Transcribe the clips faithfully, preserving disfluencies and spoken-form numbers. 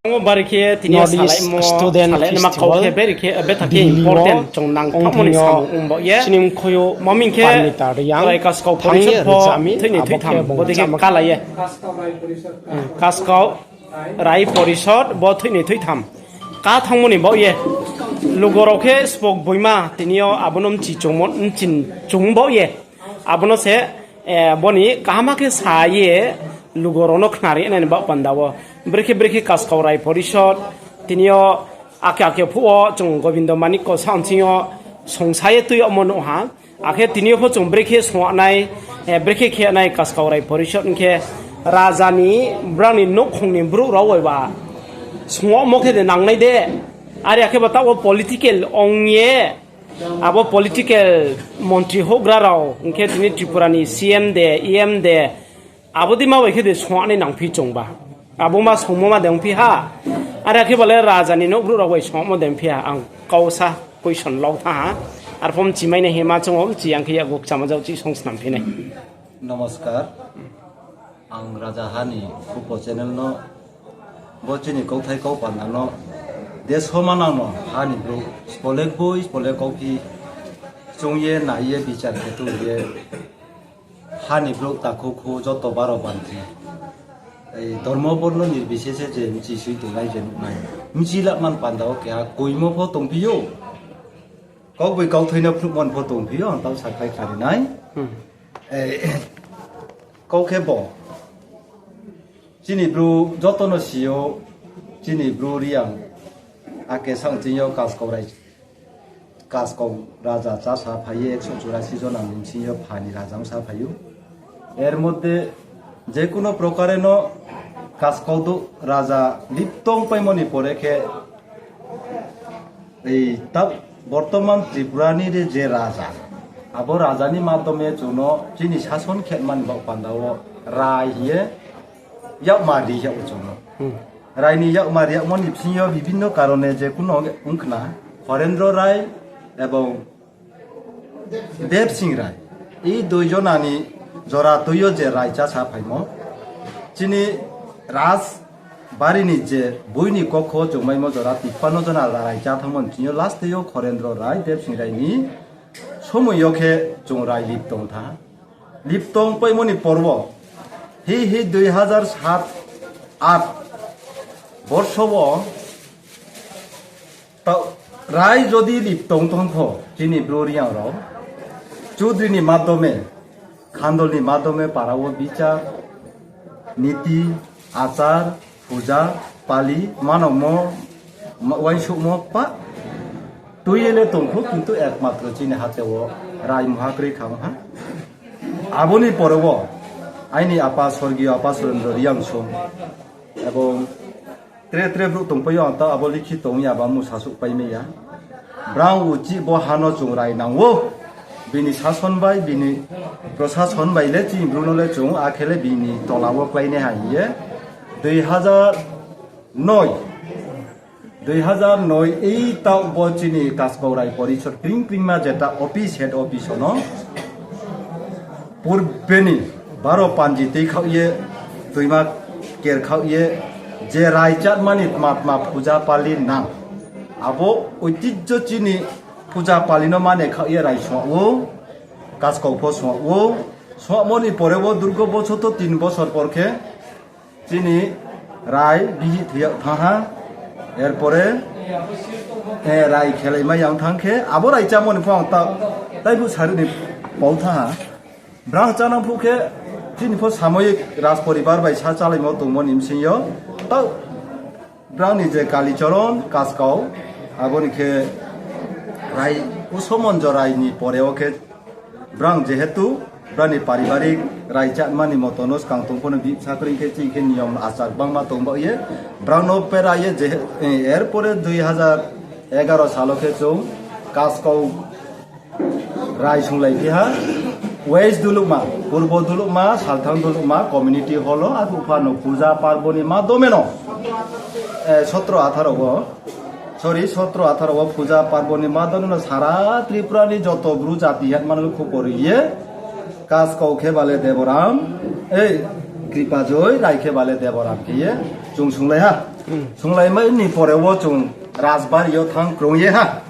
Abo bari khe tini yo North East salaimo, Student salaimo kau Festival khe bari khe, betha khe Delhi wo important, chung nang ong thaohmo ni thing yo samung ong baoh ye. Chini mkhoyou Mami khe Parmita Riang Rai Kaskau thanng ye Porishod pho rchami, thoinoi abo khe thoitham, bung bodei khe chama kala ye. Kaskau Rai Porishod bo thoinoi thoitham. Ka thanngmo ni baoh ye. Lugo rao khe sbo gboima tini yo abo no mchi chungmo, mchi chung baoh ye. Abo no se, eh, bo ni kaham khe sa ye lugo rao no khnari nai ni baoh panda wo. Brekhe brekhe Kaskau Rai Porishod, tini yo ake ake phuh wo chung Gobindo Manik ko sa nching yo songsa ye tui yagmo nuh ha. Akhe tini yo pho chung brekhe song nai, eh, brekhe khe nai Kaskau Rai Porishod hing khe raja ni brang ni nouhkhong ni brouh rao bai ba song yagmo khe de nangnai de. Are akhe ba taoh wo political ong ye, abo political montri houhgra rao, hing khe tini Tripura ni C M de, E M de, abo dei ma bai khe de song nai nangphi chung ba. Abo ma songmo ma de ongphi ha. Are akhe ba le raja ni nouh brouh rao bai songmo de ongphi ha. Ang kau sa question lau thanng ha. Arpho mchi mai nai hima chung o mchi yang khe yakgu kchama jao chi song snam phi nai. Namaskar. Ang Raja Ha ni Khupo channel no, bo chini kauthai kau panda no, deso manang no, ha ni brouh, spolek boi, spolek kauphi, chung ye, nai ye, bichar khe tong ye, ha ni brouh takhu khu joto baro banthi. Ei dormo borno nirbisese je mchi sui tongnai je nuhnai. Mchi la man panda wo keha koimo pho tongphi ou. Kau boi kauthai no phnuhmo pho tongphi ou, ang tau sakhlai khnari nai. Hmm. Ei, kau khe bo. Chini bru joto no si ou, chini bru Reang. Ake sang ching yo Kaskau rai, Kaskau raja chá sa phai ye ekso churasi jona ni bsing yo pha ni raja ong sa phai ou. Er moddhe je kuno prokare no Kaskau do raja liptong paimo ni pore khe, ei ta bortoman Tripura ni re je raja, abo raja ni madhyome chung no chini sason khenmani baoh panda wo rai hing ye yakma ri yag ou chung no. Hmm. Rai ni yakma ri yagmo ni bsing yo bibhinno karone je kuno ong khna, Horendro Rai ebong Debsing Rai, ei dui jona ni jora tui yo je rai chá sa phaimo, chini rajbari ni je boi ni kokho chung maimo jora tippanno jona rai chá thanngmo ni bsing yo last yo Horendro Rai, Debsing Rai ni somoi yo khe chung rai liptong tha. Liptong paimo ni por wo, hi hi dui hazar sat art borso wo, ta, rai jodi liptong tong pho, chini bru Reang rao, chudri ni madhyome, khandol ni madhyome para wo bichar, niti, achar, puja, pali, manangmo, ma-, uaingsouhmo pa, tui ye le tong pho, kintu ekmatro chini hate wo rai mungha kroi kha ong ha. Abo ni pore wo, aini apa, sorgiyo apa Surendro Reang song, ebong tre tre brouh tongpai yo, ang ta abo likhi tong ya, ba mung sasuh pai mai ya. Brang uchih bo ha no chung rai nang ou. Bini sason bai, bini prosason bai le chini bru no le chung, akhe le bini tola wo kláinai ha hing ye. Dui hazar noi, dui hazar noi, ei taoh bo chini Kaskau Rai Porishod kring kringma jeta office, head office no, purbe ni baro panji tui khaoh ye, tuima ker khaoh ye, je rai chátmani tma tma puja pali nang. Abo oitijjo chini puja pali no mane khaoh ye rai song ou, Kaskau pho song ou, songmo ni pore wo durgo bosor to tin bosor por khe, chini rai bihih thoi yag thanng ha, er pore, eh, rai khelai mai yang thanng khe, abo rai chámo ni pho ang ta, taibu sari ni pau thanng ha. Brang chánang phuh khe, chini pho samoyik rajporibar bai sa chálaimo tongmo ni bsing yo, tau brang ni je Kalichoron, Kaskau, abo ni khe rai Usomonjo rai ni pore wo khe brang jehetu brang ni paribarik rai chátmani moto no skang tong pho no bihih sa kroi khe chini khe niyom achar gbangma tong baoh ye, brang no pera ye je, eh, er pore dui hazar egaro sal wo khe chung Kaskau rai sunglai phi ha, West Duluhma, Purbo Duluhma, Salthang Duluhma Community Hall wo, arphuh pha no puja parbo ni madhyome no, eh, sotro atharo wo, sorry, sotro atharo wo puja parbo ni madhyome no sara Tripura ni joto bru jati yatma no khupo ri ye, Kaskau khe bale Deboram, ei, Kripajoi, rai khe bale Deboram khe ye, chung sunglai ha. Sunglaimai ni pore wo chung Rajbari yo thanng krung ye ha.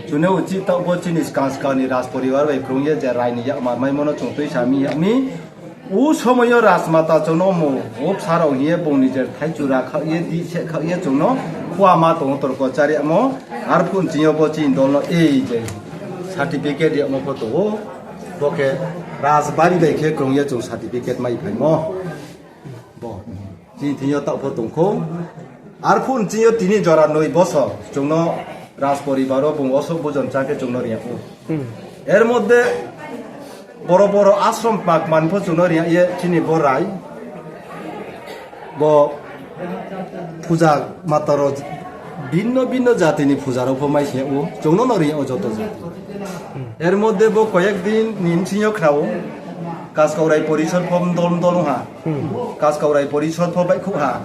Chung no uchih taoh bo chini skang skang ni Rajporibar bai krung ye je rai ni yakmar maimo no chung tuisa mi yag mi. U somoi yo Rajmata chung no mu, u bsa rao hing ye bung ni je thaichu ra khaoh ye, dih seh khaoh ye chung no khuama tong torko chari yagmo, arphuh nching yo bo chini dol no ei je certificate yagmo pho tong ou. Bo khe Rajbari bai khe krung ye chung certificate mai phaimo. Bo chini thing yo taoh pho tong khou. Arphuh nching yo tini jora noi bosor chung no Rajporibar wo bung oso bujon chá khe chung no ri yag ou. Er moddhe boro boro ashram kma kma ni pho chung no ri yag ye chini bo rai. Bo puja mata rao bibhinno bibhinno jati ni puja rao pho mai se yag ou, chung no no ri yag ou joto jati. Er moddhe bo koyek din ni bsing yo khna ou, Kaskaurai Porishod pho mdol mdol ong ha. Kaskaurai Porishod pho baihkhouh ha.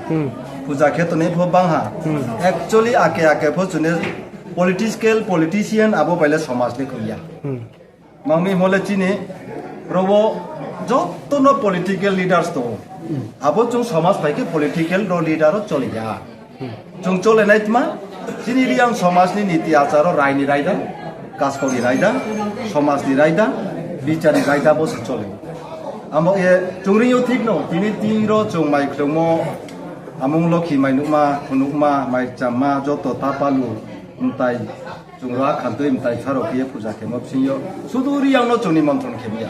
Puja khe tongnai pho bang ha. Actually ake ake pho chung no political, politician abo bai le somaj le khui ya. Mang mi himo le chini ro wo joto no political leaders tong ou. Abo chung somaj phai khe political ro leader wo choli ya. Chung chole nai tma, chini Reang somaj ni niti achar wo rai ni raida, kaskau ni raida, somaj ni raida, bichar ni raida bo se chole. Abo ye chung ri yo thik no, tini tin ro chung mai khlungmo, amung lokhi mai nuhma, khunukma, mai chamma, joto tapalu, mtai, chung ro akhantui mtai sa rao khe ye puja khemo bsing yo. Sudu Reang no chung ni montron khe mi ya.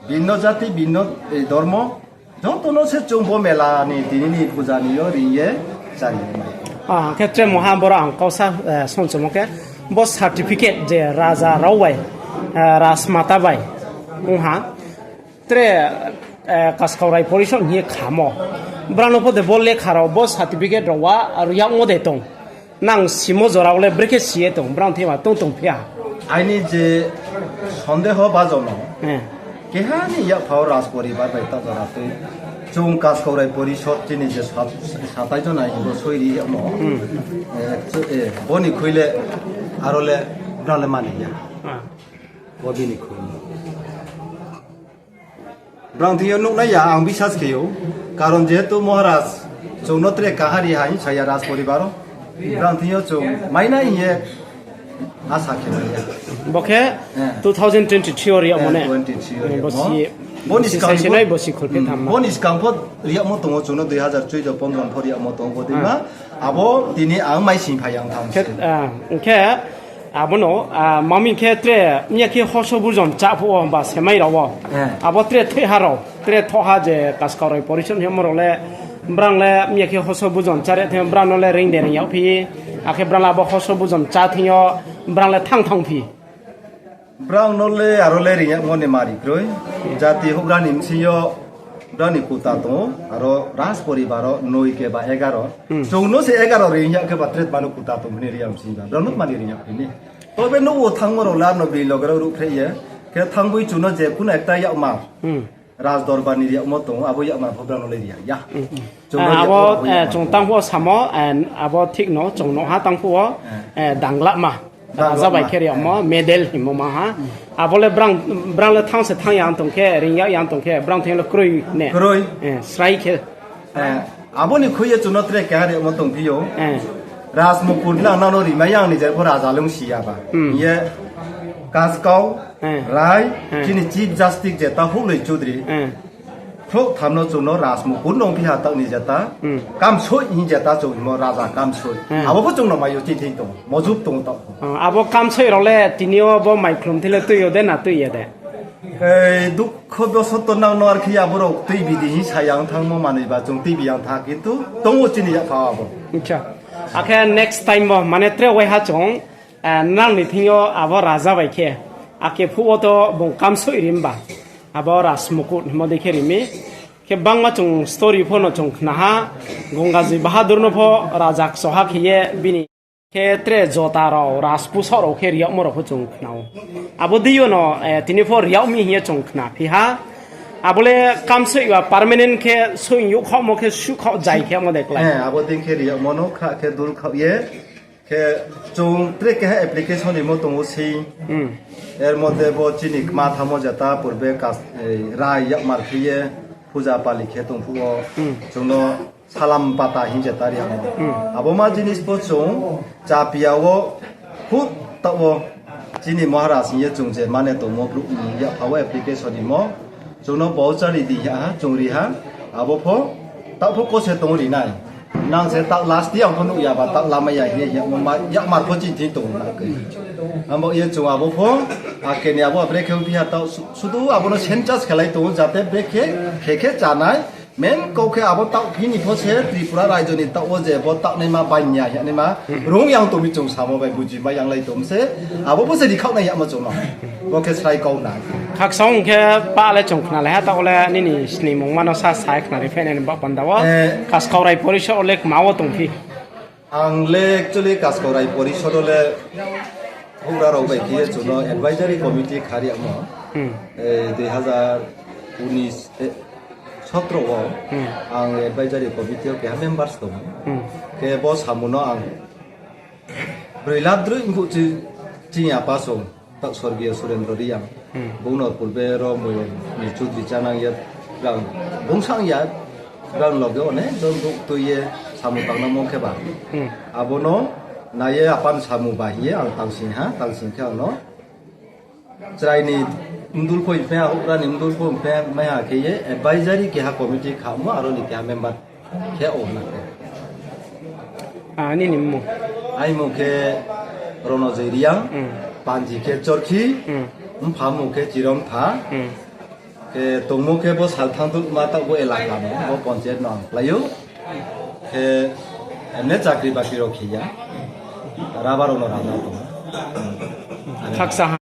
Bibhinno jati, bibhinno, eh, dormo, joto no se chung bo mela ni tini ni puja ni yo ri ye chari mai. Ah, khe tre moha boro ang kausa, eh, sonsomo khe, bo certificate je raja rao bai, eh, Rajmata bai ong ha, tre, eh, Kaskaurai Porishod hing ye khamo. Brao no pho de bo lekha rao, bo certificate rao wa, aro yagmo de tong. Nang simo jora wo le brekhe si ye tong, brao thema tong tong phi ya. Aini je sondeho bajo no, keha ni yakpha wo Rajporibar bai ta jora tui. Chung Kaskaurai Porishod chini je sat-, satai jona hing bo soi ri yagmo. Eh, bo ni khui le, aro le, brao le mani ya. Bo bini khui. Brao thing yo nuhnai ya, ang bisas khe ou. Karon jehetu Maharaj chung no tre kahari hai, saya Rajporibar wo. Brao thing yo chung mainai hing ye asa khe mai ya. Bo khe two thousand twenty-three wo ri yagmo ne? Bo si, bo ni skang pho, bo ni skang pho ri yagmo tong ou, chung no dui hazar choudo pondro pho ri yagmo tong ou, bo deima. Abo tini ang mai sing phai yang thanng se. Khe, abo no, mami khe tre, mya khe hoso bujon chá phuh wo ba semai rao wo. Abo tre thoiha rao, tre thoha je Kaskaurai Porishod hingmo rao le, brao le mya khe hoso bujon cháre thing yo brao no le reing de reing yag phi, akhe brao le abo hoso bujon chá thing yo, brao le thanng thanng phi. Brao no le aro le reing yagmo ni mari kroi. Jati houhgra ni bsing yo brao ni kuta tong ou, aro Rajporibar wo noi keba egaro. Chung no se egaro reing yag khe ba tretma no kuta tong hini Reang bsing ba. Brao no mani reing yag phi ni. Tobe nouh wo thanngmo rao le ano bini loge rao ruhphreh ye. Khe thanngbo chung no je kuno ekta yakmar Rajdorbar ni ri yagmo tong ou, abo yakmar pho brao no le ri yag ya. Abo, chung tang phuh wo samo, abo thik no, chung no ha tang phuh wo, danglama. Raja bai khe ri yagmo, medal hingmo ma ha. Abo le brao, brao le thanng se thanng ya tong khe, reing yag ya tong khe, brao thing yo le kroi ne. Srai khe. Abo ni khui ye chung no tre keha ri yagmo tong phi ou. Rajmukut nang nang no rimai ya, ang ni je pho raja le ong si ya ba. Hing ye Kaskau, Rai, chini Chief Justice jeta Houhloi Choudhury. Khrouh tham no chung no Rajmukut nung phi ha taoh ni jeta. Kamsoih hing jeta chung himo raja kamsoih. Abo pho chung no mai yo chithing tong, mojub tong taoh. Abo kamsoih rao le tini yo bo maikhlum thing le tui yo de na tui ya de? Dukho bosoto nang no arkhe abo rao tuibi di hing sa yang thanngmo manoi ba chung tuibi yang tha, kintu tong ou chini yakpha abo. Akhe next time bo mane tre waiha chung, nang ni thing yo abo raja bai khe, ake phuh wo to bung kamsoih ri mba, abo Rajmukut hingmo dei khe ri mi. Khe bangma chung story pho no chung khna ha, Gangajoi Bahadur no pho raja kchoha khe ye bini khe tre jota rao, rajposhak rao khe ri yagmo rao pho chung khna ou. Abo dei yo no, tini pho ri yag mi hing ye chung khna phi ha. Abo le kamsoih ba permanent khe soing youhkhaohmo khe suhkhaoh jai khe yagmo de klái. Abo dei khe ri yagmo no kha khe dul khaoh ye. Khe chung tre keha application rimo tong ou sei. Er moddhe bo chini kma thamo jeta purbe kas-, rai yakmar khe ye puja pali khe tong phuh wo. Chung no Salam pata hing je tari ang. Abo ma jinis pho chung Chapiya wo, hut taoh wo, chini Maharaj hing ye chung je mane tongmo brouh ni yakpha wo application rimo, chung no voucher ri di ha, chung ri ha, abo pho, taoh pho kose tong ri nai. Nang se taoh last di ang pho nuh ya ba, taoh lamai ya hing ye, yakmar pho chini thing tong na khe. Abo ye chung abo pho, ake ni abo brekhe ongphi ha taoh, sudu abo no census khelai tong ou, jate brekhe, khe khe chánai, main kau khe abo taoh phini pho se Tripura raijo ni taoh wo je bo taoh naima banya ya naima, rung yang tong mi chung samo bai buji mai yang lai tong se, abo pho se rikhaoh nai yamo chung no. Bo khe srai kau na. Khaksa ong khe pa le chung khna lai ha, taoh le nini snimungma no sa sa khna ri phai nai ni ba panda wo. Kaskau Rai Porisod wo le kma wo tongphi? Ang le actually Kaskau Rai Porisod wo le houhgra rao bai khe ye chung no advisory committee khari yamo. Dui hazar unis, sotro wo ang advisory committee wo keha members tong ou. Khe bo samung no ang broi lab droi mphuh chini apa song, taoh sorgiyo Surendro Reang. Bung no purbe ro moyong ni chudri chánang ye, brang bung sang ya, brang loge onek jon brouh tui ye samung tangnangmo khe ba. Abo no nai ye apa ni samung ba hing ye ang tangsing ha, tangsing khe ang no chrai ni mdul pho hing phi ha, houhgra ni mdul pho hing phi ha, mai ha khe ye advisory keha committee khamo, aro ni keha member khe o na khe. Nini mmung? Aini mmung khe Ronojoi Reang, panji khe Chorkhi, mpha mmung khe Chiromtha, khe tongmo khe bo salthang dukma taoh bo elaka no, bo panchayat no ang klái ou. Khe emne chakri bakri rao khe ya, rubber rao no rana tong ou. Khaksa ha.